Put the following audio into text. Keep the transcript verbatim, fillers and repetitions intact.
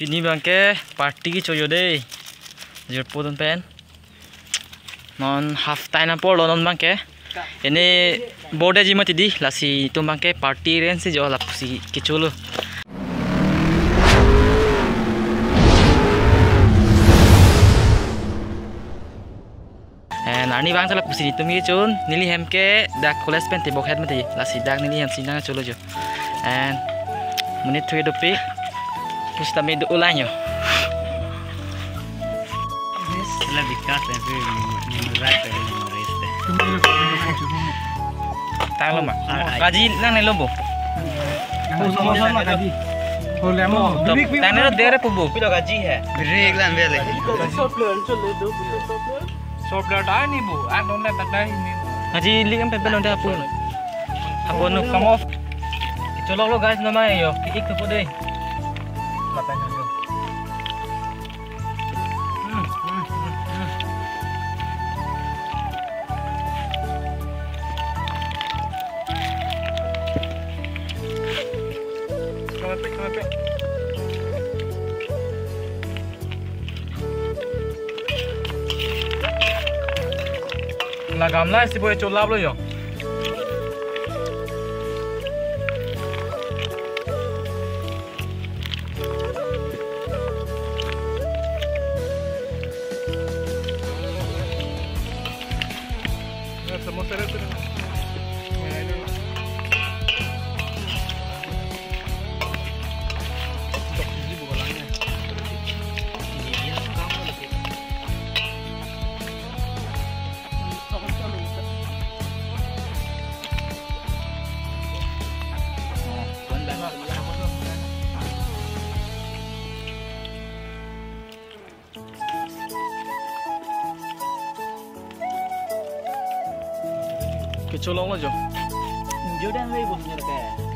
Pini abangke party kecho jo dei. Jirpo atum pen. Non half time apor lo non abangke. Ene bor detji mati dei, lasi itum abangke party arrange jo lapusi kecholo. And arni abang ta lapusi netum kechon, neli hem ke dak college pen tebok het mati, lasi dak neli hem si nangcholo jo. And monit thu dopik, pusitame do-olang jo. Sila bikas, eh, memorize, memorize. Tanglo ma? Ah, ah. Kaji nangnelo bo? Sama-sama kaji. Boleh mo? Tok, tanglo dere po bo? Pilo kaji hai? Break lang bele. Software ta ni bo, ak dong ta ta ni bo. Ngaji link em pepe nonde apun. Apun nu kamof. Cholok lo guys, nama yo. Ki ik tu po dei. Makan dulu. Hmm, hmm, hmm, hmm. Kemepek, kemepek. La gamla si boy cholap lo yo. Kecholong aja. Injo dan lagi bosnya kayak.